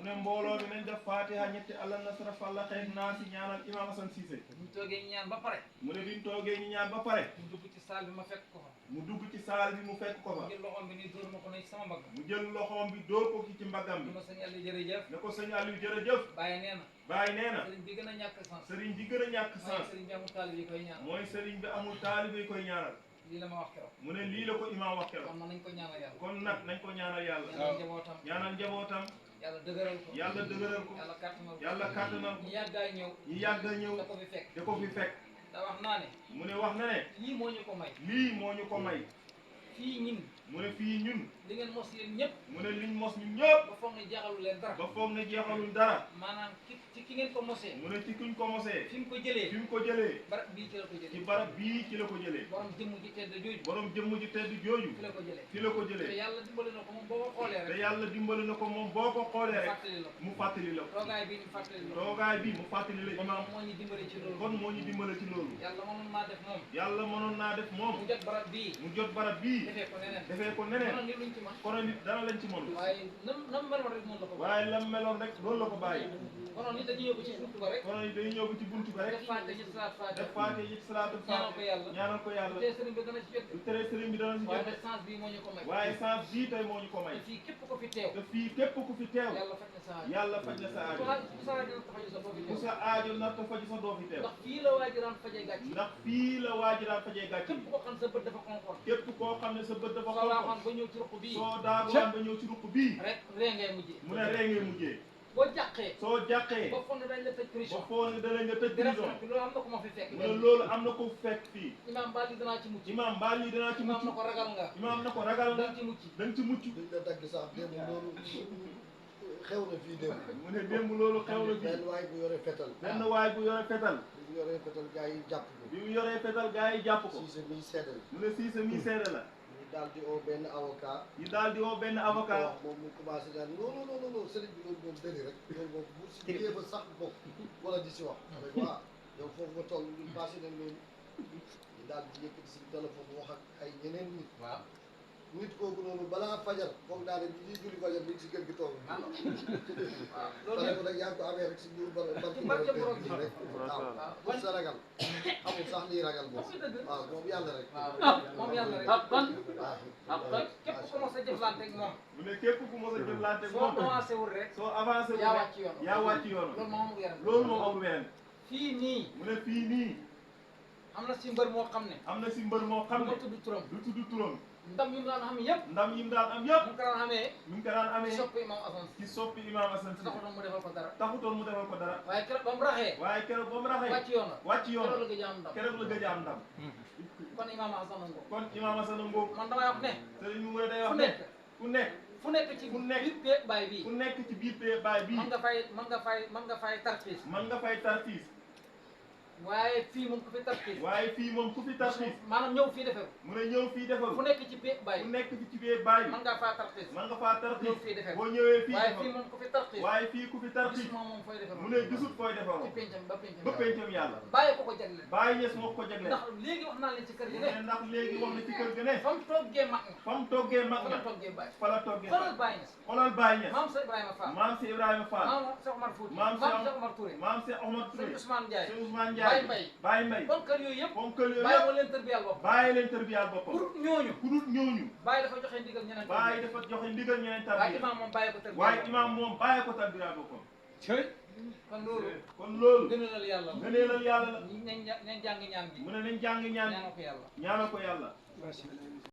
mu ne mbooloo mi nañ def fatiha ñetti allah nasra falla xeeg naa si ñaanal imam Assane Cissé ñu toogee ñu ñaan ba pare mu ne biñ toogee ñu ñaan ba pare mu dugg ci saal bi ma fekk ko fa mu dugg ci saal bi mu fekk ko fa jël loxoom bi nii dóor ma ko ne ci sama mbagg mu jël loxoom bi dóor ko ci mbaggam bi ma sëñ Aliou jërëjëf ne ko sëñ Aliou jërëjëf bàyyi nee na bàyyi nee na sëriñ bi gën a ñàkk sens sëriñ bi gën a ñàkk sens sëriñ bi amul taalib yi koy ñaan mooy sëriñ bi amul taalibe yi koy ñaanal lii la ma wax keroog mu ne lii la ko imam wax keroog kon nañ ko ñaanal yàlla kon nag nañ ko ñaanal yàlla ñaanal njabootam ñaanal njabootam yàlla dëgëral ko yàlla dëgëral ko yàlla kàttanal ko yàlla kàttanal ko ñu yàggaay ñëw ñi yàgg a ñëw da ko fi fekk da ko fi fekk da wax naa ne mu ne wax na ne lii moo ñu ko may lii moo ñu ko may fii ñin mu ne fii ñun li ngeen mos yéen ñëpp mu ne liñ mos ñun ñëpp ba foog ne jeexalu leen dara ba foog ne jeexaluñ dara maanaam ki ngeen ko mosee mu ne ci kuñ ko mosee fi mu ko jëlee fi mu ko jëlee barab bii ci la ko ci jëlee barab bii ci la ko jëlee borom jëmm ji tedd jooju borom jëmm ji tedd jooju fi la ko jëlee fi la ko te jëlee yàlla dimbali na ko moom boo ko xoolee te rek yàlla dimbali na ko moom boo ko xoolee rek fàttali la ko mu fàttali la ko toogaay bi ñu fàttali la ko toogaay bi mu fàttali la kon imaam moo ñu dimbali ci loolu kon moo ñu dimbali ci loolu yàlla mënoon maa def moom yàlla mënoon naa def moom mu jot barab bii mu jot barab bii defee ko neneen defee ko mënoon neneen ni luñ ci man kono nit dara lañ ci mënul waaye nam meloon rek noonu la ko bàyyi waaye lam meloon rek loolu la ko bàyyi konoon nit dañuy yóbbu ci buntu ba rek kono nit dañuy ñëw ci buntu ba rek def fàtte ci salaat fàtte def faate yi salaatul ñaanal ko faate yàlla ñaanal ko yàlla te sëriñ bi dana ci jot du tere sëriñ bi dana si waaye jot nag sens bii moo ñu ko may waaye sens bii tey moo ñu ko may te fii képp ko fi teew te fii képp ku fi teew yàlla faj na sa aajo yàlla faj na sa aajo bu sa aajo taxaju sa boobu bu teew sa aajo narta faju sa doo fi teew ndax fii la waajiraan fajee gàcc ndax fii la waajiraan fajee gàcc képp ko xam sa bët dafa xonqoon képp koo xam ne sa bët dafa soo laa xonq xam ba ñëw ci ruq bii soo daagoon ba ñëw ci ruq bii rek ree ngay mujjee mu ne ree ngay mujjee boo jàqee soo jàqee ba foog ne dañ la tëj ba prison foo ne danañ nga tëj di prison rafet loolu am na ko ma fi fekk mu ne loolu am na ko fekk fii imaam baal li danaa ci mucc imaam baal yi danaa ci mucc imaam na ko ragal nga imaam na ko ragal nga dañ ci mucc dañ ci mucc duñ la dagg sax démb loolu xew na fii démb. mu ne démb loolu xew na fii benn waay bu yore fetal. benn waay bu yore fetal bu yore fetal gars yi jàpp ko. bi mu yoree fetal gars yi jàpp ko Cissé miy seddal. mu ne Cissé mi seede la ñu daal di oo benn avocat. ñu daal di woo benn avocat wax moom mu commencé daal non sëriñ bi loolu moom dëri rek. loolu moom bu si jéem a sax bokk wala di si wax. rek waaw yow foofu nga toll ñun passé nañ loolu ñu daal di yëkkati si téléphone wax ak ay ñeneen nit. waaw nit kooku noonu balaa fajar foog naa ne ñi julli fajar mi ngi si kër gi toog. waaw loolu yëpp nag yaa ngi ko amee rek si biir barke borom bi rek. waaw pour sa ragal amul sax liy ragal moom. waaw moom yàlla rek. waaw moom yàlla rek kon waaw képp ku mos a jëflante ak moom mu ne képp ku mos a jëflante soo moom avancé wul rek soo avancé wu yaa rek wàcc yoon yaa wàcc yoon loolu moom amul yaram loolu moo amul weneen fii nii mu ne fii nii am na si mbër moo xam ne am na si mbër moo xam du ne ma tudd turam du tudd turam ndam yi mu daan xam yëpp ndam yi mu daan am yëpp mu ko daan xamee mu ngi ko daan amee soppi imam Assane ci soppi imam Assane Cissé taxutoon mu defal ko dara taxutoon mu defal ko dara waaye keroog ba mu raxee waaye keroog ba mu raxee wàcc yoon la wàcc yoon keroog la gëj a am ndam keroog la gëj a am ndam kon imam Assane ngo kon imam Assane Mbow man damay wax ne sëriñ mu day fu wax ne nekk ku nekk fu nekk ci fu nekk biir pee baay bii ku nekk ci biir baay bii man nga fay tarxiis man nga fay tartiis waaye fii moom ku fi tarxiis waaye fii moom ku fi tartiis maanaam ñëw fii deferu mu ne ñëw fii defaru fu nekk ci pee baay ku nekk ci biir baay man ngaa faa tarxiis man nga faa ñëw tartiis fii deferu boo ñëwee fii waaye fii defaru moom ku fi tarxiis waaye fii ku fi tartiis gisuma moom fooy deferu mu ne gisut fooy defaroo ci pencam ba pencam ba pencam yàlla bàyyi ko ko jagleel bàyyi ñes moo ko jagleel ndax léegi wax naa leen ci kër gi mu ne ne ndax léegi wax na ci kër ga ne fa mu toggee mag ña fa mu toggee mag fa ña la toggee bàyyi fa la toggee xoolal bàyyi na xoolal bàyyi ñes maam sa Ibrahima Fall maam si Ibrahima Fall maam Cheikh Omar Fouti maam Cheikh Omar Touré maam si Omar sëñ Touré Ousmane Ndiaye sëñ Ousmane Baye Ndiaye Mbaye Baye Mbaye kon kër yooyu yëpp ponkal yooyu bàyyi yëpp ma leen tërbiyal bopp bàyyi leen tërbiyaal boppam pour ñooñu ku dul ñooñu bàyyi dafa joxe ndigal ñeneen bàyyi dafa joxe ndigal ñeneen waaye tarbiya imaam moom bàyyi ko tërbiyal waaye imaam moom bàyyi ko tarbiyaal boppam kon loolu kon loolu gënalal yàlla la gëneelal yàlla la nañ jàng ñaan bi mu ne nañ jàng ñaan ñaanal ko yàlla ñaanal ko yàlla